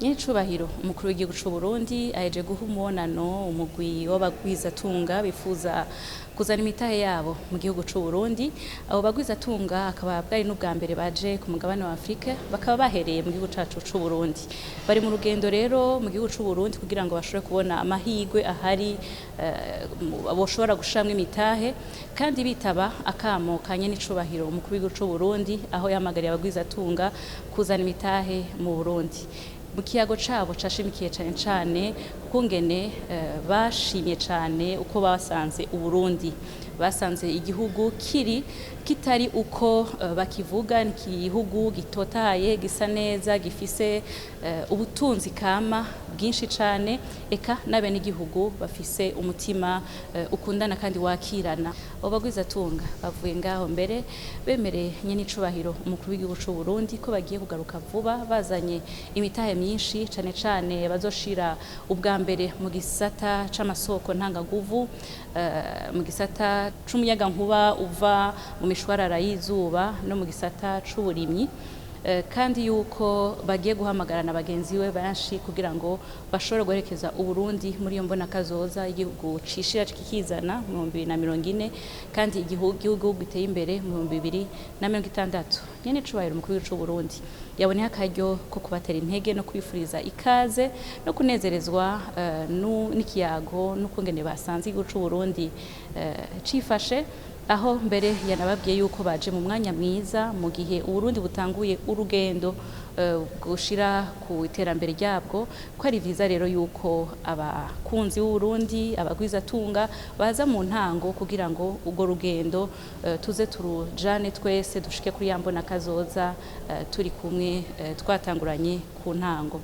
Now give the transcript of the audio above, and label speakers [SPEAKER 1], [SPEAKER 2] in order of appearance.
[SPEAKER 1] Nyiricubahiro umukuru w'igihugu c'u Burundi aheje guha umubonano umugwi w'abagwizatunga bifuza kuzana imitahe yabo mu gihugu c'u Burundi. Abo bagwizatunga akaba bwari n'ubwa mbere baje ku mugabane wa Afrika, bakaba bahereye mu gihugu cacu c'u Burundi. Bari mu rugendo rero mu gihugu c'u Burundi kugira ngo bashobore kubona amahirwe ahari boshobora gushiramwo imitahe, kandi bitaba akamo ka nyenicubahiro umukuru w'igihugu c'u Burundi, aho yahamagariye abagwizatunga kuzana imitahe mu Burundi. Mu kiyago cabo cashimikiye cane cane kukungene bashimye cane uko basanze Uburundi. Basanze igihugu kiri kitari uko bakivuga, ni igihugu gitotahaye, gisa neza, gifise ubutunzi kama bwinshi cane, eka n'abenegihugu bafise umutima ukundana kandi wakirana. Abo bagwizatunga bavuye ngaho mbere bemereye nyenicubahiro umukuru w'igihugu c'u Burundi ko bagiye kugaruka vuba bazanye imitahe myinshi, cane cane bazoshira ubwa mbere mu gisata c'amasoko ntangaguvu, mu gisata c'umuyagankuba uva mu mishwarara y'izuba no mu gisata c'uburimyi, kandi yuko bagiye guhamagarana bagenzi we benshi kugira ngo bashobore guherekeza Uburundi muri iyo mbona kazoza igihugu cishira kikizana mu 2040, kandi igihugu giteye imbere mu 2060. Nyenicubahiro umukuru w'igihugu c'u Burundi yaboneye akaryo ko kubatera intege no kwifuriza ikaze no kunezerezwa n'ikiyago n'ukungene basanze igihugu c'u Burundi cifashe, aho mbere yanababwiye yuko baje mu mwanya mwiza mu gihe Uburundi butanguye urugendo gushira ku iterambere ryabwo, ko ari vyiza rero yuko abakunzi b'Uburundi, abagwizatunga baza mu ntango kugira ngo urwo rugendo tuze turujane twese dushike kuri ya mbona kazoza turi kumwe, twatanguranye ku ntango.